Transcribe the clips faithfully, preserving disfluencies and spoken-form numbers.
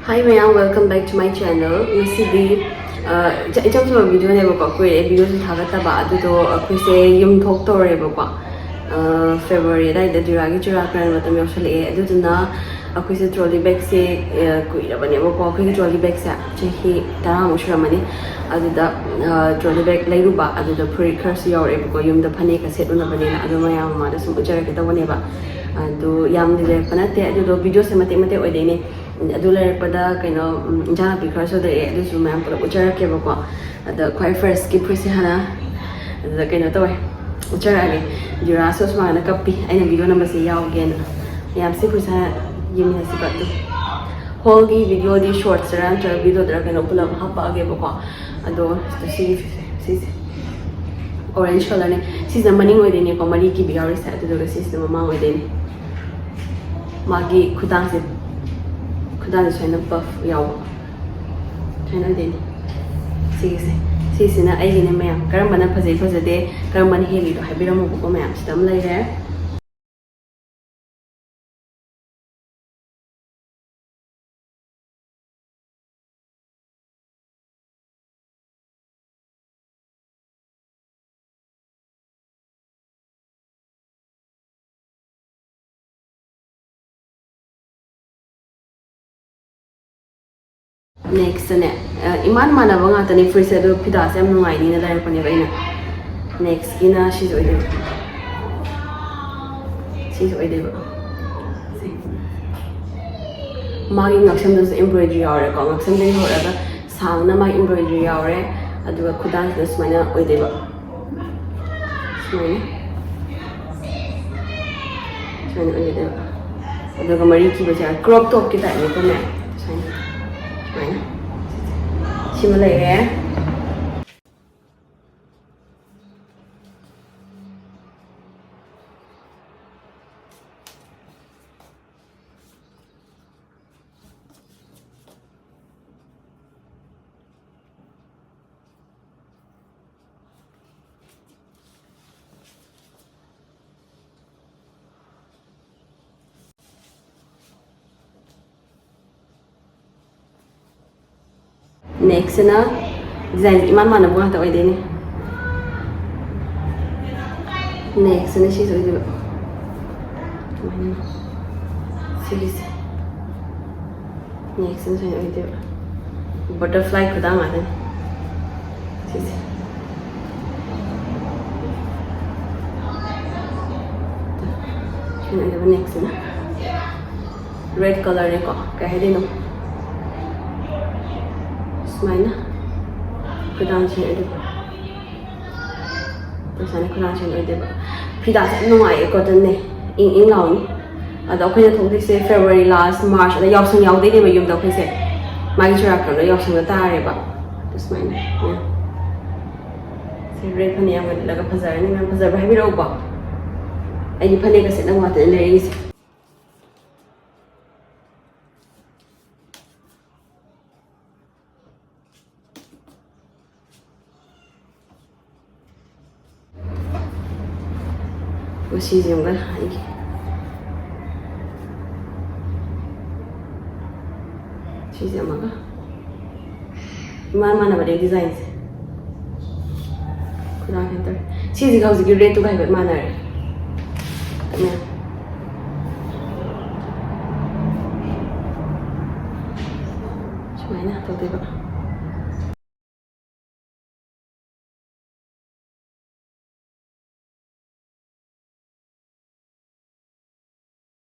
Hi ꯃꯌꯥꯝ, welcome back to my channel. ꯉꯁꯤꯗꯤ ꯑ, ꯏꯆ- ꯏꯆꯝ ꯆꯝꯕ ꯚꯤꯗꯤꯑꯣꯅꯦꯕꯀꯣ, ꯀꯨꯏꯔꯦ ꯚꯤꯗꯤꯑꯣꯁꯨ ꯊꯥꯒꯠꯇꯕ꯫ ꯑꯗꯨꯗꯣ ꯑꯩꯈꯣꯏꯁꯦ ꯌꯨꯝ ꯊꯣꯛꯇꯧꯔꯦꯕꯀꯣ, ꯐꯦꯕ꯭ꯔꯨꯋꯥꯔꯤ ꯑꯗꯥꯏꯗ ꯗꯤꯔꯥꯒꯤ ꯆꯨꯔꯥꯀꯔꯟ ꯃꯇꯝ ꯌꯧꯁꯜꯂꯛꯑꯦ꯫ ꯑꯗꯨꯗꯨꯅ ꯑꯩꯈꯣꯏꯁꯦ ꯇ꯭ꯔꯣꯂꯤ ꯕꯦꯒꯁꯦ, ꯑ, ꯀꯨꯏꯔꯕꯅꯦꯕꯀꯣ, ꯑꯩꯈꯣꯏꯒꯤ ꯇ꯭ꯔꯣꯂꯤ ꯕꯦꯒꯁꯦ ꯆꯍꯤ ꯇꯔꯥꯃꯨꯛ ꯁꯨꯔꯝꯃꯅꯤ꯫ ꯑꯗꯨꯗ ꯇ꯭ꯔꯣꯂꯤ ꯕꯦꯒ ꯂꯩꯔꯨꯕ, ꯑꯗꯨꯗ ꯐꯨꯔꯤꯠ ꯈꯔꯁꯨ ꯌꯥꯎꯔꯛꯑꯦꯕꯀꯣ, ꯌꯨꯝꯗ ꯐꯅꯦꯛꯀ ꯁꯦꯠꯂꯨꯅꯕꯅꯦꯅ꯫ ꯑꯗꯨ ꯃꯌꯥꯝ ꯃꯃꯥꯡꯗ ꯁꯨꯝ ꯎꯠꯆꯔꯛꯀꯦ ꯇꯧꯕꯅꯦꯕ꯫ ꯑꯗꯨ ꯌꯥꯝꯗꯤ ꯂꯩꯔꯛꯄ ꯅꯠꯇꯦ, ꯑꯗꯨꯗꯣ ꯚꯤꯗꯤꯑꯣꯁꯦ ꯃꯇꯦꯛ ꯃꯇꯦꯛ ꯑꯣꯏꯗꯣꯏꯅꯦ꯫ ꯑꯗꯨ ꯂꯩꯔꯛꯄꯗ ꯀꯩꯅꯣ, ꯎꯝ, ꯏꯟꯖꯥꯡ ꯅꯥꯄꯤ ꯈꯔꯁꯨ ꯂꯩꯔꯛꯑꯦ, ꯑꯗꯨꯁꯨ ꯃꯌꯥꯝ ꯄꯨꯂꯞ ꯎꯠꯆꯔꯛꯀꯦꯕꯀꯣ꯫ ꯑꯗ ꯈ꯭ꯋꯥꯏ ꯐꯥꯔꯁꯀꯤ ꯐꯨꯔꯤꯠꯁꯦ ꯍꯥꯟꯅ ꯑꯗꯨꯗ ꯀꯩꯅꯣ ꯇꯧꯋꯦ, ꯎꯠꯆꯔꯛꯑꯒꯦ꯫ ꯖꯨꯔꯥꯁꯨ ꯁꯨꯃꯥꯏꯅ ꯀꯞꯄꯤ, ꯑꯩꯅ ꯚꯤꯗꯤꯑꯣ ꯅꯝꯕꯁꯦ ꯌꯥꯎꯒꯦꯅ꯫ ꯃꯌꯥꯝ ꯁꯤ ꯐꯨꯔꯤꯠꯁꯦ ꯍꯥꯟꯅ ꯌꯦꯡꯃꯤꯟꯅꯁꯤꯀꯣ꯫ ꯑꯗꯨ ꯍꯣꯜꯒꯤ ꯚꯤꯗꯤꯑꯣꯗꯤ ꯁꯣꯔꯠꯁꯇꯔ ꯅꯠꯇ꯭ꯔꯒ ꯚꯤꯗꯤꯑꯣꯗꯔ ꯀꯩꯅꯣ ꯄꯨꯂꯞ ꯍꯥꯞꯄꯛꯑꯒꯦꯕꯀꯣ꯫ ꯑꯗꯣ ꯁꯤꯒꯤ ꯁꯤꯁꯦ ꯑꯣꯔꯦꯟꯖ ꯀꯂꯔꯅꯦ꯫ ꯁꯤꯁꯤꯅ ꯃꯅꯤꯡ ꯑꯣꯏꯗꯣꯏꯅꯦꯀꯣ, ꯃꯔꯤ ꯀꯤꯕꯤ ꯌꯥꯎꯔꯤꯁꯦ꯫ ꯑꯗꯨꯗꯨꯒ ꯁꯤꯁꯤꯅ ꯃꯃꯥꯡ ꯑꯣꯏꯗꯣꯏꯅꯦ꯫ ꯃꯥꯒꯤ ꯈꯨꯗꯥꯡꯁꯦ, ꯈꯨꯗꯥꯡꯁꯦ ꯁꯨꯃꯥꯏꯅ ꯄꯐ ꯌꯥꯎꯕ, ꯁꯨꯃꯥꯏꯅ ꯑꯣꯏꯗꯣꯏꯅꯦ꯫ ꯁꯤꯒꯤꯁꯦ, ꯁꯤꯁꯤꯅ ꯑꯩꯒꯤꯅꯦ ꯃꯌꯥꯝ꯫ ꯀꯔꯝꯕꯅ ꯐꯖꯩ ꯐꯖꯗꯦ, ꯀꯔꯝꯕꯅ ꯍꯦꯜꯂꯤꯗꯣ ꯍꯥꯏꯕꯤꯔꯝꯃꯣꯕꯀꯣ ꯃꯌꯥꯝ꯫ ꯁꯤꯗ ꯑꯃ ꯂꯩꯔꯦ꯫ ꯅꯦꯛꯁꯇꯅꯦ, ꯑ, ꯏꯃꯥꯟ ꯃꯥꯟꯅꯕ ꯉꯥꯛꯇꯅꯦ ꯐꯨꯔꯤꯠꯁꯦ, ꯑꯗꯣ ꯐꯤꯗꯥꯁꯦ ꯌꯥꯝ ꯅꯨꯡꯉꯥꯏꯅꯤꯅ ꯂꯩꯔꯛꯄꯅꯦꯕ ꯑꯩꯅ꯫ ꯅꯦꯛꯁꯀꯤꯅ ꯁꯤꯁꯦ ꯑꯣꯏꯗꯣꯏꯕ꯫ ꯁꯤꯁꯦ ꯑꯣꯏꯗꯣꯏꯕ꯫ ꯁꯤ꯫ ꯃꯥꯒꯤ ꯉꯛꯁꯝꯗꯁꯨ ꯏꯝꯕ꯭ꯔꯣꯏꯗ꯭ꯔꯤ ꯌꯥꯎꯔꯦꯀꯣ꯫ ꯉꯛꯁꯝꯗꯒꯤ ꯍꯧꯔꯒ ꯁꯥꯡꯅ ꯃꯥꯒꯤ ꯏꯝꯕ꯭ꯔꯣꯏꯗ꯭ꯔꯤ ꯌꯥꯎꯔꯦ꯫ ꯑꯗꯨꯒ ꯈꯨꯗꯥꯡꯁꯤꯗ ꯁꯨꯃꯥꯏꯅ ꯑꯣꯏꯗꯣꯏꯕ꯫ ꯁꯨꯃꯥꯏꯅ꯫ ꯁꯨꯃꯥꯏꯅ ꯑꯣꯏꯒꯗꯕ꯫ ꯑꯗꯨꯒ ꯃꯔꯤ ꯀꯤꯕꯁꯦ ꯀ꯭ꯔꯣꯞ ꯇꯣꯞꯀꯤ ꯇꯥꯏꯞꯅꯤꯀꯣ ꯃꯌꯥꯝ꯫ ꯁꯨꯃꯥꯏꯅ꯫ ꯁꯨꯃꯥꯏꯅ꯫ ꯁꯤꯃ ꯂꯩꯔꯦ꯫ Next ꯁꯤꯅ design ꯏꯃꯥꯟ ꯃꯥꯟꯅꯕ ꯉꯥꯛꯇ ꯑꯣꯏꯗꯣꯏꯅꯦ꯫ Next ꯁꯤꯅ ꯁꯤꯁꯨ ꯑꯣꯏꯗꯣꯏꯕ꯫ ꯁꯨꯃꯥꯏꯅ꯫ ꯁꯤꯒꯤꯁꯦ꯫ Next ꯁꯤꯅ ꯁꯨꯃꯥꯏꯅ ꯑꯣꯏꯗꯣꯏꯕ꯫ Butterfly ꯈꯨꯗꯥꯡ ꯉꯥꯛꯇꯅꯤ꯫ ꯁꯤꯁꯦ꯫ ꯁꯨꯃꯥꯏꯅ ꯑꯣꯏꯗꯣꯏꯕ next ꯁꯤꯅ꯫ Red colour ꯅꯦꯀꯣ, ꯀꯩ ꯍꯥꯏꯗꯣꯏꯅꯣ? ꯁꯨꯃꯥꯏꯅ ꯈꯨꯗꯥꯡꯁꯦ ꯑꯗꯨꯝ ꯁꯨꯃꯥꯏꯅ ꯈꯨꯗꯥꯡꯁꯦ ꯑꯣꯏꯗꯣꯏꯕ꯫ ꯐꯤꯗꯥꯁꯦ ꯌꯥꯝ ꯅꯨꯡꯉꯥꯏꯌꯦ, cotton ꯅꯦ, ꯏꯪ ꯏꯪ ꯂꯥꯎꯅꯤ꯫ ꯑꯗꯣ ꯑꯩꯈꯣꯏꯅ ꯊꯣꯛꯇꯣꯏꯁꯦ February last, March ꯑꯗ ꯌꯥꯎꯁꯪ ꯌꯥꯎꯗꯣꯏꯅꯦꯕ ꯌꯨꯝꯗ ꯑꯩꯈꯣꯏꯁꯦ꯫ ꯃꯥꯒꯤ ꯆꯨꯔꯥꯀꯔꯟꯗꯣ ꯌꯥꯎꯁꯪꯗ ꯇꯥꯔꯦꯕ꯫ ꯑꯗꯨ ꯁꯨꯃꯥꯏꯅ, ꯎꯝ꯫ ꯁꯤ red ꯐꯅꯦꯛ ꯑꯃꯒ ꯂꯤꯠꯂꯒ ꯐꯖꯔꯅꯤ, ꯃꯌꯥꯝ ꯐꯖꯕ꯭ꯔꯥ ꯍꯥꯏꯕꯤꯔꯛꯎꯀꯣ꯫ ꯑꯩꯗꯤ ꯐꯅꯦꯛꯀ ꯁꯦꯠꯅꯕ ꯉꯥꯛꯇꯅꯦ ꯂꯩꯔꯛꯏꯁꯦ꯫ ꯉꯁꯤꯁꯦ ꯑꯃꯒ ꯑꯩꯒꯤ ꯁꯤꯁꯦ ꯑꯃꯒ ꯏꯃꯥꯟ ꯃꯥꯟꯅꯕꯅꯦ designꯁꯦ꯫ ꯈꯨꯗꯥꯡ ꯍꯦꯟ ꯇꯧꯔꯦ꯫ ꯁꯤꯁꯤꯒ ꯍꯧꯖꯤꯛꯀꯤ redꯇꯨꯒ ꯍꯥꯏꯐꯦꯠ ꯃꯥꯟꯅꯔꯦ꯫ ꯁꯨꯃꯥꯏꯅ ꯇꯧꯗꯣꯏꯕ꯫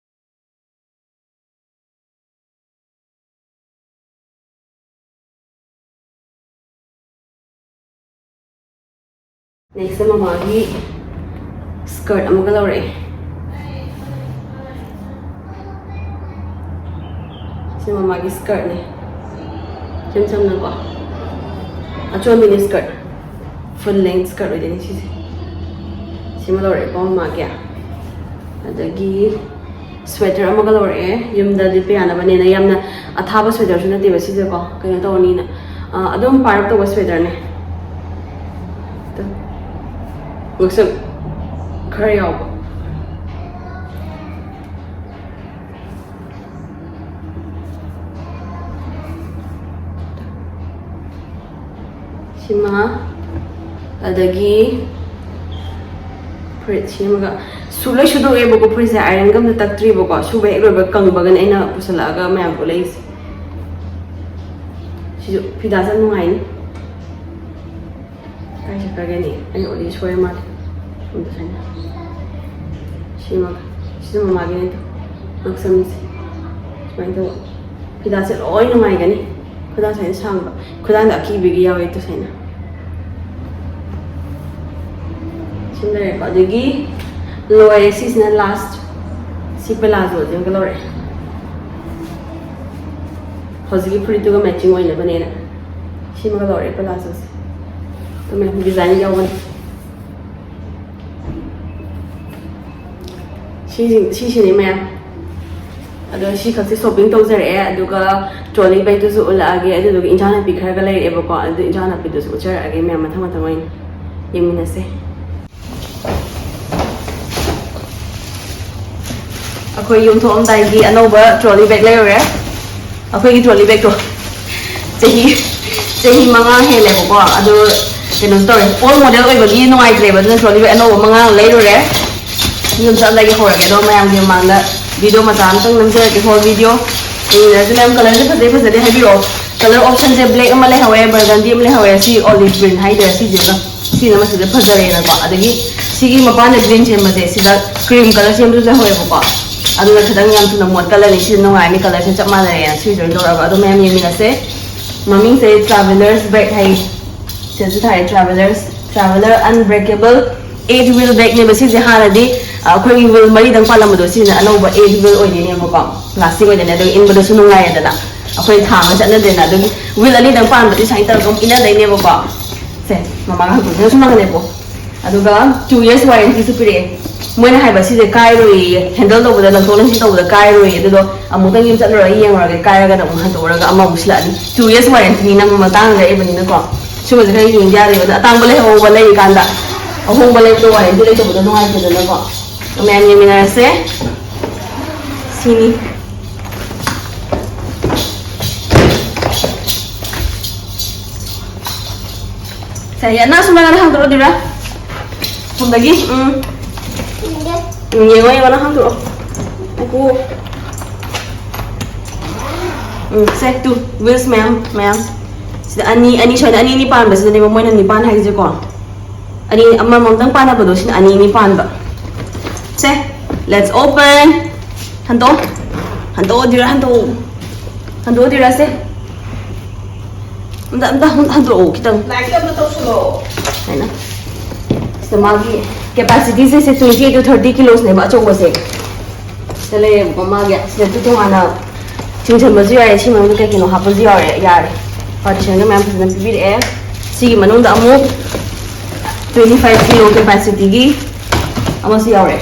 Next ꯃꯃꯥꯒꯤ skirt ꯑꯃꯒ ꯂꯧꯔꯛꯑꯦ꯫ ꯁꯤ ꯃꯃꯥꯒꯤ skirtꯅꯦ꯫ ꯏꯆꯝ ꯆꯝꯅꯀꯣ꯫ ꯑꯆꯣꯟꯕꯤꯅꯦ skirt꯫ Full length skirt ꯑꯣꯏꯗꯣꯏꯅꯦ ꯁꯤꯁꯦ꯫ ꯁꯤꯃ ꯂꯧꯔꯛꯑꯦꯀꯣ ꯃꯃꯥꯒꯤ꯫ ꯑꯗꯒꯤ sweater ꯑꯃꯒ ꯂꯧꯔꯛꯑꯦ, ꯌꯨꯝꯗ ꯂꯤꯠꯄ ꯌꯥꯅꯕꯅꯦꯅ꯫ ꯌꯥꯝꯅ ꯑꯊꯥꯕ sweaterꯁꯨ ꯅꯠꯇꯦꯕ ꯁꯤꯁꯦꯀꯣ, ꯀꯩꯅꯣ ꯇꯧꯔꯅꯤꯅ, ꯑ, ꯑꯗꯨꯝ ꯄꯥꯔꯞ ꯇꯧꯕ sweaterꯅꯦ꯫ ꯑꯗꯨꯝ ꯉꯛꯁꯝ ꯈꯔ ꯌꯥꯎꯕ꯫ ꯁꯤꯃ, ꯑꯗꯒꯤ ꯐꯨꯔꯤꯠ ꯁꯤꯃꯒ ꯁꯨ-, ꯂꯣꯏ ꯁꯨꯗꯣꯛꯑꯦꯕꯀꯣ꯫ ꯐꯨꯔꯤꯠꯁꯦ ironꯒ ꯑꯝꯇ ꯇꯛꯇ꯭ꯔꯤꯕꯀꯣ꯫ ꯁꯨꯕ ꯍꯦꯛ ꯂꯣꯏꯕ ꯀꯪꯕꯒꯅꯦ ꯑꯩꯅ ꯄꯨꯁꯜꯂꯛꯑꯒ ꯃꯌꯥꯝ ꯄꯨꯂꯛꯏꯁꯦ꯫ ꯁꯤꯁꯨ ꯐꯤꯗꯥꯁꯦ ꯌꯥꯝ ꯅꯨꯡꯉꯥꯏꯅꯤ꯫ ꯀꯥꯏ ꯆꯠꯈ꯭ꯔꯒꯦꯅꯦ? ꯑꯩꯅ ꯑꯣꯜꯂꯤ ꯁꯣꯏꯔ ꯃꯥꯜꯂꯦ꯫ ꯁꯣꯝꯗ ꯁꯨꯃꯥꯏꯅ꯫ ꯁꯤꯃꯒ꯫ ꯁꯤꯁꯨ ꯃꯃꯥꯒꯤꯅꯦ ꯑꯗꯣ꯫ ꯉꯛꯁꯝꯁꯦ꯫ ꯁꯨꯃꯥꯏꯅ ꯇꯧꯕ꯫ ꯐꯤꯗꯥꯁꯦ ꯂꯣꯏ ꯅꯨꯡꯉꯥꯏꯒꯅꯤ꯫ ꯈꯨꯗꯥꯡ ꯁꯨꯃꯥꯏꯅ ꯁꯥꯡꯕ꯫ ꯈꯨꯗꯥꯡꯗ ꯑꯀꯤꯕꯒꯤ ꯌꯥꯎꯋꯦ ꯑꯗꯨ ꯁꯨꯃꯥꯏꯅ꯫ ꯁꯤ ꯂꯩꯔꯦꯀꯣ꯫ ꯑꯗꯒꯤ ꯂꯣꯏꯔꯦ꯫ ꯁꯤꯁꯤꯅ last꯫ ꯁꯤ ꯄꯂꯥꯖꯣꯁꯤꯃꯒ ꯂꯧꯔꯛꯑꯦ꯫ ꯍꯧꯖꯤꯛꯀꯤ ꯐꯨꯔꯤꯠꯇꯨꯒ matching ꯑꯣꯏꯅꯕꯅꯦꯅ꯫ ꯁꯤꯃꯒ ꯂꯧꯔꯛꯑꯦ ꯄꯂꯥꯖꯣꯁꯦ꯫ ꯑꯗꯨꯃꯥꯏꯅ design ꯌꯥꯎꯕꯅꯦ꯫ ꯁꯤꯁꯤꯡ-, ꯁꯤꯁꯤꯅꯤ ꯃꯌꯥꯝ꯫ ꯑꯗꯣ ꯁꯤ ꯈꯛꯁꯦ shopping ꯇꯧꯖꯔꯛꯑꯦ꯫ ꯑꯗꯨꯒ trolley bagꯇꯨꯁꯨ ꯎꯠꯂꯛꯑꯒꯦ꯫ ꯑꯗꯨꯗꯨꯒ ꯏꯟꯖꯥꯡ ꯅꯥꯄꯤ ꯈꯔꯒ ꯂꯩꯔꯛꯑꯦꯕꯀꯣ꯫ ꯑꯗꯨ ꯏꯟꯖꯥꯡ ꯅꯥꯄꯤꯗꯨꯁꯨ ꯎꯠꯆꯔꯛꯑꯒꯦ ꯃꯌꯥꯝ, ꯃꯊꯪ ꯃꯊꯪ ꯑꯣꯏꯅ ꯌꯦꯡꯃꯤꯟꯅꯁꯦ꯫ ꯑꯩꯈꯣꯏ ꯌꯨꯝ ꯊꯣꯛꯑꯝꯗꯥꯏꯒꯤ ꯑꯅꯧꯕ trolley bag ꯂꯩꯔꯨꯔꯦ꯫ ꯑꯩꯈꯣꯏꯒꯤ trolley bagꯇꯣ ꯆꯍꯤ, ꯆꯍꯤ ꯃꯉꯥ ꯍꯦꯜꯂꯦꯕꯀꯣ꯫ ꯑꯗꯨ ꯀꯩꯅꯣꯁꯨ ꯇꯧꯔꯦ, old model ꯑꯣꯏꯕꯒꯤ ꯅꯨꯡꯉꯥꯏꯇ꯭ꯔꯦꯕ꯫ ꯑꯗꯨꯅ trolley bag ꯑꯅꯧꯕ ꯃꯉꯥ ꯑꯃ ꯂꯩꯔꯨꯔꯦ꯫ ꯌꯨꯝ ꯆꯠꯂꯒꯦ ꯍꯧꯔꯒꯦ꯫ ꯑꯗꯣ ꯃꯌꯥꯝꯒꯤ ꯃꯃꯥꯡꯗ video ꯃꯆꯥ ꯑꯃꯇꯪ ꯅꯝꯖꯔꯛꯀꯦ, haul video꯫ ꯌꯦꯡꯃꯤꯟꯅꯔꯁꯤ ꯃꯌꯥꯝ꯫ Colourꯁꯦ ꯐꯖꯩ ꯐꯖꯗꯦ ꯍꯥꯏꯕꯤꯔꯛꯑꯣ꯫ Colour optionꯁꯦ black ꯑꯃ ꯂꯩꯍꯧꯋꯦ, burgundy ꯑꯃ ꯂꯩꯍꯧꯋꯦ꯫ ꯁꯤ olive green ꯍꯥꯏꯗꯣꯏꯔꯥ ꯁꯤꯁꯤꯒ꯫ ꯁꯤꯅ ꯃꯆꯨꯁꯦ ꯐꯖꯔꯦꯅꯀꯣ꯫ ꯑꯗꯒꯤ ꯁꯤꯒꯤ ꯃꯄꯥꯟꯗ green ꯁꯦꯝꯕꯁꯦ, ꯁꯤꯗ cream colour ꯁꯦꯝꯕꯁꯨ ꯂꯩꯍꯧꯋꯦꯕꯀꯣ꯫ ꯑꯗꯨꯅ ꯈꯤꯇꯪ ꯌꯥꯝ ꯊꯨꯅ ꯃꯣꯠꯀꯜꯂꯅꯤ꯫ ꯁꯤꯅ ꯅꯨꯡꯉꯥꯏꯔꯅꯤ, colourꯁꯦ ꯆꯞ ꯃꯥꯟꯅꯔꯦꯅ ꯁꯤ join ꯇꯧꯔꯒ꯫ ꯑꯗꯣ ꯃꯌꯥꯝ ꯌꯦꯡꯃꯤꯟꯅꯁꯦ꯫ ꯃꯃꯤꯡꯁꯦ Traveller's bag ꯍꯥꯏ꯫ ꯁꯤꯗꯁꯨ ꯊꯥꯔꯦ, Traveller's, Traveller Unbreakable eight wheel bagꯅꯦꯕ ꯁꯤꯁꯦ꯫ ꯍꯥꯟꯅꯗꯤ, ꯑ, ꯑꯩꯈꯣꯏꯒꯤ wheel ꯃꯔꯤꯗꯪ ꯄꯥꯜꯂꯝꯕꯗꯣ, ꯁꯤꯁꯤꯅ ꯑꯅꯧꯕ eight wheel ꯑꯣꯏꯗꯣꯏꯅꯦꯕꯀꯣ꯫ Plastic ꯑꯣꯏꯗꯣꯏꯅꯦ, ꯑꯗꯨꯒ ꯏꯟꯕꯗꯁꯨ ꯅꯨꯡꯉꯥꯏꯔꯦꯗꯅ꯫ ꯑꯩꯈꯣꯏ ꯊꯥꯡꯒ ꯆꯠꯅꯗ꯭ꯔꯦꯅ꯫ ꯑꯗꯨꯒꯤ wheel ꯑꯅꯤꯗꯪ ꯄꯥꯟꯕꯗꯤ ꯁꯨꯃꯥꯏꯅ ꯇꯧꯔꯒ ꯑꯃꯨꯛ ꯏꯟꯅꯗꯣꯏꯅꯦꯕꯀꯣ꯫ ꯁꯦ, ꯃꯃꯥꯒ ꯍꯪꯗꯣꯛꯇꯅ ꯁꯨꯝ ꯍꯪꯒꯅꯦꯕꯀꯣ꯫ ꯑꯗꯨꯒ two years warrantyꯁꯨ ꯄꯤꯔꯛꯑꯦ꯫ ꯃꯣꯏꯅ ꯍꯥꯏꯕ ꯁꯤꯁꯦ ꯀꯥꯏꯔꯣꯏꯌꯦ, handle ꯇꯧꯕꯗ, ꯂꯪꯊꯣꯛ ꯂꯪꯁꯤꯟ ꯇꯧꯕꯗ ꯀꯥꯏꯔꯣꯏꯌꯦ꯫ ꯑꯗꯨꯗꯣ ꯑꯃꯨꯛꯇꯪ ꯌꯨꯝ ꯆꯠꯂꯨꯔꯒ ꯌꯦꯡꯉꯨꯔꯒꯦ, ꯀꯥꯏꯔꯒꯅ ꯑꯃꯨꯛ ꯍꯟꯗꯣꯛꯎꯔꯒ ꯑꯃꯃꯨꯛ ꯁꯤꯜꯂꯛꯑꯅꯤ꯫ Two years warrantyꯅꯤ, ꯅꯪ ꯃꯃꯜ ꯇꯥꯡꯅ ꯂꯩꯔꯛꯏꯕꯅꯤꯅꯀꯣ꯫ ꯁꯤꯒꯨꯝꯕꯁꯦ ꯈꯔ ꯌꯦꯡꯗ ꯌꯥꯗꯦꯕ꯫ ꯑꯗꯣ ꯑꯇꯥꯡꯕ ꯂꯩꯍꯧꯕ ꯂꯩꯔꯤꯀꯥꯟꯗ ꯑꯍꯣꯡꯕ ꯂꯩꯕꯗꯣ warranty ꯂꯩꯇꯕꯗꯣ ꯅꯨꯡꯉꯥꯏꯇꯦꯗꯅꯀꯣ꯫ ꯃꯌꯥꯝ ꯌꯦꯡꯃꯤꯟꯅꯔꯁꯦ꯫ ꯁꯤꯅꯤ꯫ ꯁꯦ, ꯌꯥ, ꯅꯪ ꯁꯨꯃꯥꯏꯅ ꯍꯥꯡꯗꯣꯛꯑꯣ, ꯗꯤꯔꯥ꯫ ꯁꯣꯝꯗꯒꯤ, ꯎꯝ꯫ ꯎꯝ, ꯌꯦꯡꯉꯣ, ꯌꯦꯡꯉꯣ, ꯅꯪ ꯍꯥꯡꯗꯣꯛꯑꯣ꯫ ꯉꯥꯏꯈꯣ꯫ ꯎꯝ, ꯁꯦ, ꯇꯨ, wheels ꯃꯌꯥꯝ, ꯃꯌꯥꯝ꯫ ꯁꯤꯗ ꯑꯅꯤ, ꯑꯅꯤ, ꯁ꯭ꯋꯥꯏꯗ ꯑꯅꯤ, ꯑꯅꯤ ꯄꯥꯟꯕꯁꯤꯗꯅꯦꯕ ꯃꯣꯏꯅ ꯅꯤꯄꯥꯟ ꯍꯥꯏꯁꯦꯀꯣ꯫ ꯑꯅꯤ, ꯑꯃꯃꯝꯗꯪ ꯄꯥꯟꯅꯕꯗꯣ, ꯁꯤꯅ ꯑꯅꯤ, ꯑꯅꯤ ꯄꯥꯟꯕ꯫ ꯁꯦ, let's open. ꯍꯟꯗꯣꯛ꯫ ꯍꯟꯗꯣꯛꯑꯣ, ꯗꯤꯔꯥ, ꯍꯟꯗꯣꯛꯑꯣ꯫ ꯍꯟꯗꯣꯛꯑꯣ, ꯗꯤꯔꯥ, ꯁꯦ꯫ ꯑꯝꯇ, ꯑꯝꯇ ꯍꯟ-, ꯍꯟꯗꯣꯛꯑꯣ, ꯈꯤꯇꯪ꯫ ꯂꯥꯏꯛꯇ ꯑꯝꯇ ꯇꯧꯁꯜꯂꯣ꯫ ꯍꯥꯏꯅ꯫ ꯁꯤꯗ ꯃꯥꯒꯤ capacityꯁꯦ, ꯁꯦ twenty eight to thirty kilosꯅꯦꯕ, ꯑꯆꯧꯕꯁꯦ꯫ ꯁꯤꯗ ꯂꯩꯔꯦꯕꯀꯣ, ꯃꯥꯒꯤ꯫ ꯁꯤꯗꯁꯨ ꯇꯣꯉꯥꯟꯅ ꯆꯤꯡꯁꯤꯟꯕꯁꯨ ꯌꯥꯔꯦ, ꯁꯤ ꯃꯅꯨꯡꯗ ꯀꯩ ꯀꯩꯅꯣ ꯍꯥꯞꯄꯁꯨ ꯌꯥꯎꯔꯦ, ꯌꯥꯔꯦ꯫ Partitionꯒ ꯃꯌꯥꯝ ꯐꯖꯅ ꯄꯤꯕꯤꯔꯛꯑꯦ꯫ ꯁꯤꯒꯤ ꯃꯅꯨꯡꯗ ꯑꯃꯨꯛ twenty five kilo capacityꯒꯤ ꯑꯃꯁꯨ ꯌꯥꯎꯔꯦ꯫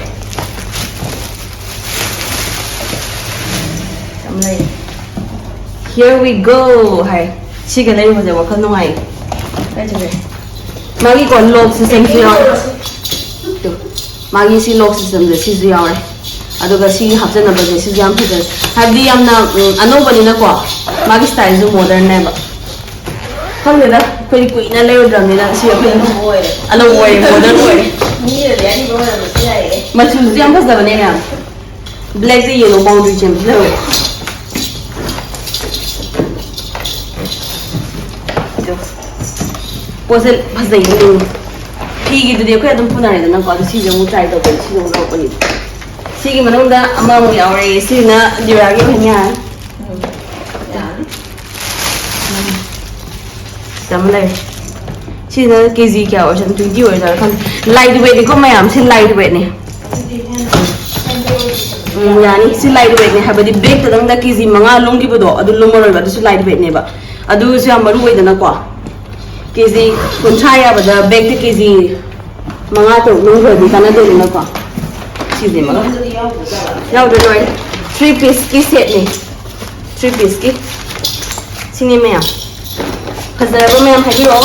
ꯌꯥꯝ ꯂꯩ꯫ Here we go ꯍꯥꯏ꯫ ꯁꯤꯒ ꯂꯩꯔꯨꯕꯁꯦ ꯋꯥꯈꯜ ꯅꯨꯡꯉꯥꯏ꯫ ꯀꯥꯏ ꯆꯠꯈ꯭ꯔꯦ? ꯃꯥꯒꯤꯀꯣ, lock systemꯁꯨ ꯌꯥꯎꯔꯦ꯫ ꯇꯨ, ꯃꯥꯒꯤ ꯁꯤ lock systemꯁꯦ ꯁꯤꯁꯨ ꯌꯥꯎꯔꯦ꯫ ꯑꯗꯨꯒ ꯁꯤꯒꯤ ꯍꯥꯞꯆꯅꯕꯁꯦ ꯁꯤꯁꯨ ꯌꯥꯝ ꯐꯖꯩ꯫ ꯍꯥꯏꯕꯗꯤ ꯌꯥꯝꯅ, ꯎꯝ, ꯑꯅꯧꯕꯅꯤꯅꯀꯣ, ꯃꯥꯒꯤ styleꯁꯨ modernꯅꯦꯕ꯫ ꯈꯪꯗꯦꯗ, ꯑꯩꯈꯣꯏꯗꯤ ꯀꯨꯏꯅ ꯂꯩꯔꯨꯗ꯭ꯔꯕꯅꯤꯅ ꯁꯤ ꯑꯩꯈꯣꯏ ꯑꯅꯧꯕ ꯑꯣꯏꯔꯦ, modern ꯑꯣꯏꯔꯦ꯫ ꯃꯤꯅꯗꯤ ꯑꯔꯤꯕ ꯑꯣꯏꯔꯝꯕꯁꯨ ꯌꯥꯏꯌꯦ꯫ ꯃꯆꯨꯁꯨ ꯌꯥꯝ ꯐꯖꯕꯅꯦ ꯃꯌꯥꯝ꯫ Blackꯇ yellow boundary ꯆꯦꯟꯕꯁꯨ ꯂꯩꯍꯧꯋꯦ꯫ ꯑꯗꯣ ꯄꯣꯠꯁꯦ ꯐꯖꯩꯌꯦ ꯑꯗꯨꯝ꯫ ꯐꯤꯒꯤꯗꯨꯗꯤ ꯑꯩꯈꯣꯏ ꯑꯗꯨꯝ ꯄꯨꯅꯔꯦꯗꯅꯀꯣ, ꯑꯗꯣ ꯁꯤꯁꯦ ꯑꯃꯨꯛ try ꯇꯧꯒꯦ, ꯁꯤꯁꯦ ꯑꯃꯨꯛ ꯂꯧꯔꯛꯄꯅꯤꯗ꯫ ꯁꯤꯒꯤ ꯃꯅꯨꯡꯗ ꯑꯃꯃꯨꯛ ꯌꯥꯎꯔꯦ, ꯁꯤꯅ ꯗꯤꯔꯥꯒꯤ ꯑꯣꯏꯍꯟ ꯌꯥꯔꯦ꯫ ꯁꯤꯗ ꯑꯃ ꯂꯩꯔꯦ꯫ ꯁꯤꯅ ꯀꯦ ꯖꯤ ꯀꯌꯥ ꯑꯣꯏꯔꯁꯨ twenty ꯑꯣꯏꯔꯁꯨ ꯈꯪꯗꯦ꯫ Light weightꯅꯤꯀꯣ ꯃꯌꯥꯝ, ꯁꯤ light weightꯅꯤ꯫ ꯎꯝ, ꯌꯥꯅꯤ꯫ ꯁꯤ light weightꯅꯤ ꯍꯥꯏꯕꯗꯤ bag ꯇꯗꯪꯗ ꯀꯦ ꯖꯤ ꯃꯉꯥ ꯂꯨꯝꯈꯤꯕꯗꯣ ꯑꯗꯨ ꯂꯨꯝꯃꯔꯣꯏꯕ, ꯑꯗꯨꯁꯨ light weightꯅꯦꯕ꯫ ꯑꯗꯨꯁꯨ ꯌꯥꯝ ꯃꯔꯨ ꯑꯣꯏꯗꯅꯀꯣ꯫ ꯀꯦ ꯖꯤ ꯀꯨꯟꯊ꯭ꯔꯥ ꯌꯥꯕꯗ bag ꯇ ꯀꯦ ꯖꯤ ꯃꯉꯥ ꯇꯔꯨꯛ ꯂꯨꯝꯈ꯭ꯔꯗꯤ ꯀꯥꯟꯅꯗꯦꯗꯅꯀꯣ꯫ ꯁꯤꯁꯦ ꯃꯉꯥ ꯌꯥꯎꯗ꯭ꯔꯦ, ꯂꯣꯏꯔꯦ꯫ Three pieceꯀꯤ setꯅꯤ꯫ Three pieceꯀꯤ꯫ ꯁꯤꯅꯤ ꯃꯌꯥꯝ꯫ ꯐꯖꯔꯕ ꯃꯌꯥꯝ ꯍꯥꯏꯕꯤꯔꯛꯑꯣ꯫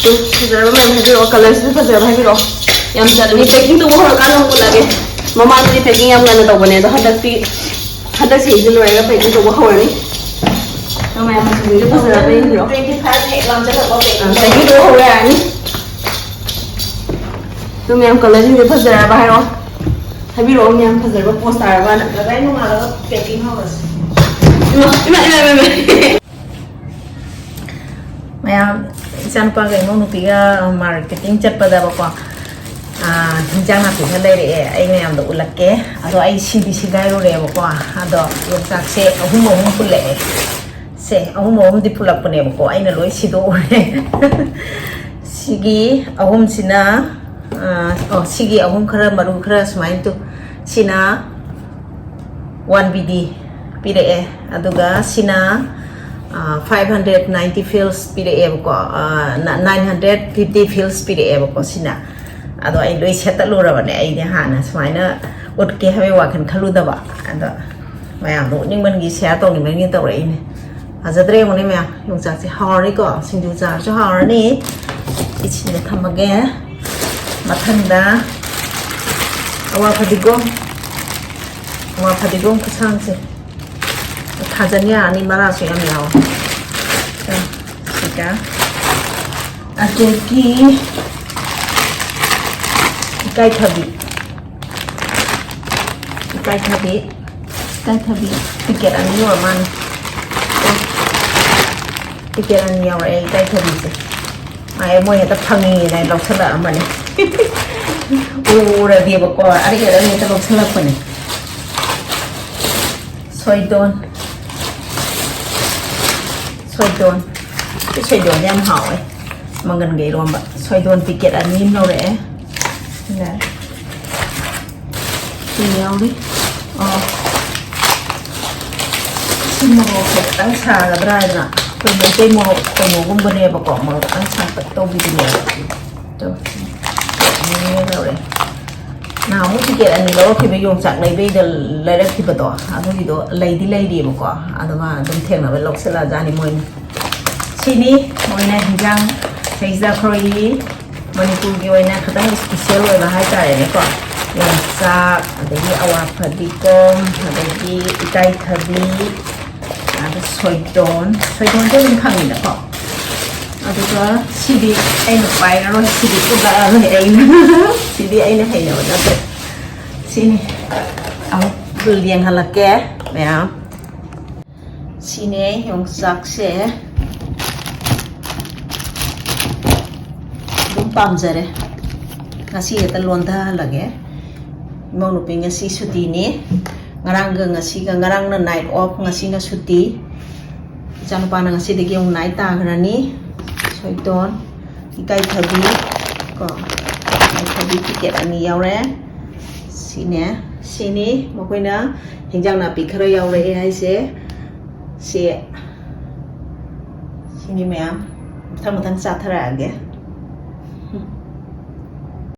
ꯎꯝ, ꯐꯖꯔꯕ ꯃꯌꯥꯝ ꯍꯥꯏꯕꯤꯔꯛꯑꯣ꯫ Colourꯁꯤꯁꯨ ꯐꯖꯔꯕ ꯍꯥꯏꯕꯤꯔꯛꯑꯣ꯫ ꯌꯥꯝ ꯆꯠꯂꯅꯤ꯫ Packing ꯇꯧꯕ ꯍꯧꯔꯀꯥꯟꯗ ꯑꯃꯨꯛ ꯎꯠꯂꯒꯦ꯫ ꯃꯃꯥꯡꯗꯗꯤ packing ꯌꯥꯝ ꯉꯟꯅ ꯇꯧꯕꯅꯦ, ꯑꯗꯣ ꯍꯟꯗꯛꯇꯤ, ꯍꯟꯗꯛ ꯁꯤꯁꯦ ꯂꯣꯏꯔꯒ packing ꯇꯧꯕ ꯍꯧꯔꯅꯤ꯫ ꯃꯌꯥꯝ ꯃꯆꯨꯁꯦ ꯐꯖꯔꯕ ꯌꯦꯡꯕꯤꯔꯣ꯫ ꯇ꯭ꯋꯦꯟꯇꯤ ꯐꯥꯏꯚ ꯍꯦꯛ ꯂꯥꯟꯖꯜꯂꯛꯄ ꯑ, ꯆꯍꯤꯗꯣ ꯍꯧꯔꯛꯑꯅꯤ꯫ ꯑꯗꯨ ꯃꯌꯥꯝ ꯀꯂꯔꯁꯤꯡꯁꯦ ꯐꯖꯔꯕ ꯍꯥꯏꯔꯣ? ꯍꯥꯏꯕꯤꯔꯛꯑꯣ ꯃꯌꯥꯝ ꯐꯖꯔꯕ ꯄꯣꯁ ꯇꯥꯔꯕꯅ꯫ ꯉꯁꯥꯏ ꯅꯣꯡꯉꯥꯜꯂꯒ ꯄꯦꯛꯀꯤꯡ ꯍꯧꯔꯁꯤ꯫ ꯏꯃꯥ, ꯏꯃꯥ, ꯏꯃꯥ, ꯏꯃꯥ꯫ ꯃꯌꯥꯝ, ꯏꯆꯥꯅꯨꯄꯥꯒ ꯏꯃꯧ ꯅꯨꯄꯤꯒ ꯃꯥꯔꯀꯦꯇꯤꯡ ꯆꯠꯄꯗꯕꯀꯣ, ꯑꯥ, ꯍꯤꯟꯖꯥꯡ ꯅꯥꯄꯤ ꯈꯔ ꯂꯩꯔꯛꯑꯦ꯫ ꯑꯩ ꯃꯌꯥꯝꯗ ꯎꯠꯂꯛꯀꯦ꯫ ꯑꯗꯣ ꯑꯩ ꯁꯤꯗꯤ ꯁꯤꯒꯥꯏꯔꯨꯔꯦꯕꯀꯣ꯫ ꯑꯗꯣ ꯌꯣꯡꯆꯥꯛꯁꯦ ꯑꯍꯨꯝ ꯑꯍꯨꯝ ꯄꯨꯜꯂꯛꯑꯦ꯫ ꯁꯦ, ꯑꯍꯨꯝ ꯑꯍꯨꯝꯗꯤ ꯄꯨꯜꯂꯛꯄꯅꯦꯕꯀꯣ꯫ ꯑꯩꯅ ꯂꯣꯏ ꯁꯤꯗꯣꯛꯎꯔꯦ꯫ ꯁꯤꯒꯤ ꯑꯍꯨꯝꯁꯤꯅ, ꯑꯥ, ꯑꯣ, ꯁꯤꯒꯤ ꯑꯍꯨꯝ ꯈꯔ ꯃꯔꯨ ꯈꯔ ꯁꯨꯃꯥꯏꯅ ꯇꯨ-, ꯁꯤꯅ ꯋꯥꯟ ꯕꯤ ꯗꯤ ꯄꯤꯔꯛꯑꯦ꯫ ꯑꯗꯨꯒ ꯁꯤꯅ, ꯑꯥ, ꯐꯥꯏꯚ ꯍꯟꯗ꯭ꯔꯦꯠ ꯅꯥꯏꯟꯇꯤ ꯐꯤꯜꯁ ꯄꯤꯔꯛꯑꯦꯕꯀꯣ꯫ ꯑꯥ, ꯅ-, ꯅꯥꯏꯟ ꯍꯟꯗ꯭ꯔꯦꯠ ꯐꯤꯐꯇꯤ ꯐꯤꯜꯁ ꯄꯤꯔꯛꯑꯦꯕꯀꯣ ꯁꯤꯅ꯫ ꯑꯗꯣ ꯑꯩ ꯂꯣꯏ ꯁꯦꯠꯇꯠꯂꯨꯔꯕꯅꯦ꯫ ꯑꯩꯗꯤ ꯍꯥꯟꯅ ꯁꯨꯃꯥꯏꯅ ꯎꯠꯀꯦ ꯍꯥꯏꯕꯒꯤ ꯋꯥꯈꯜ ꯈꯜꯂꯨꯗꯕ꯫ ꯑꯗꯣ ꯃꯌꯥꯝꯗꯣ ꯎꯠꯅꯤꯡꯃꯟꯒꯤ ꯁꯤꯌꯥꯔ ꯇꯧꯅꯤꯡꯃꯟꯒꯤ ꯇꯧꯔꯛꯏꯅꯦ꯫ ꯐꯖꯗ꯭ꯔꯦ ꯌꯦꯡꯉꯨꯅꯦ ꯃꯌꯥꯝ꯫ ꯌꯣꯡꯆꯥꯛꯁꯦ ꯍꯥꯎꯔꯅꯤꯀꯣ꯫ ꯁꯤꯡꯖꯨ ꯆꯥꯔꯁꯨ ꯍꯥꯎꯔꯅꯤ꯫ ꯏꯁꯤꯡꯗ ꯊꯝꯃꯒꯦ꯫ ꯃꯊꯪꯗ ꯑꯋꯥ ꯐꯗꯤꯒꯣꯝ꯫ ꯑꯋꯥ ꯐꯗꯤꯒꯣꯝ ꯈꯨꯁꯥꯡꯁꯦ꯫ ꯊꯥꯖꯟ ꯌꯥꯔꯅꯤ, ꯃꯔꯥꯁꯨ ꯌꯥꯝ ꯌꯥꯎꯋꯦ꯫ ꯁꯤꯒ ꯑꯗꯒꯤ ꯏꯀꯥꯏꯊꯕꯤ꯫ ꯏꯀꯥꯏꯊꯕꯤ꯫ ꯏꯀꯥꯏꯊꯕꯤ ꯄꯤꯀꯦꯠ ꯑꯅꯤ ꯌꯧꯔ ꯃꯥꯜꯂꯦ꯫ ꯄꯤꯀꯦꯠ ꯑꯅꯤ ꯌꯥꯎꯔꯛꯑꯦ ꯏꯀꯥꯏꯊꯕꯤꯁꯦ꯫ ꯑꯦ, ꯃꯣꯏ ꯍꯦꯛꯇ ꯐꯪꯉꯤꯅ ꯂꯧꯁꯜꯂꯛꯑꯝꯕꯅꯦ꯫ ꯎꯔꯗꯤꯕꯀꯣ, ꯑꯔꯩ ꯑꯔꯩ ꯍꯦꯛꯇ ꯂꯧꯁꯜꯂꯛꯄꯅꯦ꯫ ꯁꯣꯏꯗꯣꯟ꯫ ꯁꯣꯏꯗꯣꯟ꯫ ꯁꯤ ꯁꯣꯏꯗꯣꯟꯁꯦ ꯌꯥꯝ ꯍꯥꯎꯋꯦ꯫ ꯃꯪꯒꯟꯒ ꯏꯔꯣꯝꯕ꯫ ꯁꯣꯏꯗꯣꯟ ꯄꯤꯀꯦꯠ ꯑꯅꯤ ꯑꯃ ꯂꯧꯔꯛꯑꯦ꯫ ꯑꯗ ꯁꯤ ꯌꯥꯎꯔꯤ꯫ ꯑꯣ꯫ ꯁꯤ ꯃꯣꯔꯣꯛꯁꯦ ꯈꯤꯇꯪ ꯁꯥꯒꯗ꯭ꯔꯥ ꯍꯥꯏꯗꯅ꯫ ꯑꯩꯈꯣꯏ ꯃꯩꯇꯩ ꯃꯣꯔꯣꯛ ꯀꯩꯅꯣꯒꯨꯝꯕꯅꯦꯕꯀꯣ꯫ ꯃꯣꯔꯣꯛ ꯈꯤꯇꯪ ꯁꯥꯇꯛ ꯇꯧꯕꯤꯗꯨꯅꯦꯕ꯫ ꯑꯗꯣ ꯁꯤ ꯑꯅꯤ ꯂꯧꯔꯦ꯫ ꯅꯍꯥꯟꯃꯨꯛ ꯄꯤꯀꯦꯠ ꯑꯅꯤ ꯂꯧꯔꯛꯈꯤꯕ ꯌꯣꯡꯆꯥꯛ ꯂꯩꯕꯩꯗ ꯂꯩꯔꯛꯈꯤꯕꯗꯣ, ꯑꯗꯨꯒꯤꯗꯣ ꯂꯩꯗꯤ ꯂꯩꯔꯤꯕꯀꯣ꯫ ꯑꯗꯨ ꯃꯥ ꯑꯗꯨꯝ ꯊꯦꯡꯅꯕ ꯂꯧꯁꯤꯜꯂꯛꯑꯖꯥꯠꯅꯤ ꯃꯣꯏꯅ꯫ ꯁꯤꯅꯤ ꯃꯣꯏꯅ ꯍꯤꯟꯖꯥꯡ ꯁꯤꯗꯩꯁꯤꯗ ꯑꯩꯈꯣꯏꯒꯤ ꯃꯅꯤꯄꯨꯔꯒꯤ ꯑꯣꯏꯅ ꯈꯤꯇꯪ ꯏꯁꯄꯤꯁꯦꯜ ꯑꯣꯏꯕ ꯍꯥꯏꯇꯥꯔꯦꯅꯦꯀꯣ꯫ ꯌꯣꯡꯆꯥꯛ, ꯑꯗꯒꯤ ꯑꯋꯥ ꯐꯗꯤꯒꯣꯝ, ꯑꯗꯒꯤ ꯏꯀꯥꯏꯊꯕꯤ, ꯑꯗ ꯁꯣꯏꯗꯣꯟ, ꯁꯣꯏꯗꯣꯟꯁꯦ ꯑꯗꯨꯝ ꯈꯪꯉꯤꯅꯀꯣ꯫ ꯑꯗꯨꯒ ꯁꯤꯗꯤ ꯑꯩꯅ ꯄꯥꯏꯔꯔꯣꯏ, ꯁꯤꯗꯤ ꯎꯠꯂꯛꯑꯔꯣꯏ ꯑꯩꯅ꯫ ꯁꯤꯗꯤ ꯑꯩꯅ ꯍꯩꯅꯕ ꯅꯠꯇꯦ꯫ ꯁꯤꯅꯤ꯫ ꯑꯃꯨꯛ ꯌꯦꯡꯍꯜꯂꯛꯀꯦ ꯃꯌꯥꯝ꯫ ꯁꯤꯅꯦ ꯌꯣꯡꯆꯥꯛꯁꯦ꯫ ꯑꯗꯨꯝ ꯄꯥꯝꯖꯔꯦ꯫ ꯉꯁꯤ ꯍꯦꯛꯇ ꯂꯣꯟꯊꯍꯜꯂꯒꯦ꯫ ꯏꯃꯧ ꯅꯨꯄꯤ ꯉꯁꯤ ꯁꯨꯇꯤꯅꯤ꯫ ꯉꯔꯥꯡꯒ ꯉꯁꯤꯒ, ꯉꯔꯥꯡꯅ night off, ꯉꯁꯤꯅ ꯁꯨꯇꯤ꯫ ꯏꯆꯥꯅꯨꯄꯥꯅ ꯉꯁꯤꯗꯒꯤ ꯑꯃꯨꯛ night ꯇꯥꯈ꯭ꯔꯅꯤ꯫ ꯁꯣꯏꯗꯣꯟ, ꯏꯀꯥꯏꯊꯕꯤ ꯀꯣ, ꯏꯀꯥꯏꯊꯕꯤ packet ꯑꯅꯤ ꯌꯥꯎꯔꯦ꯫ ꯁꯤꯅꯦ, ꯁꯤꯅꯤ ꯃꯈꯣꯏꯅ ꯍꯤꯟꯖꯥꯡ ꯅꯥꯄꯤ ꯈꯔ ꯌꯥꯎꯔꯛꯑꯦ ꯍꯥꯏꯁꯦ꯫ ꯁꯤ, ꯁꯤꯅꯤ ꯃꯌꯥꯝ꯫ ꯃꯊꯪ ꯃꯊꯪ ꯆꯥꯊꯔꯛꯑꯒꯦ꯫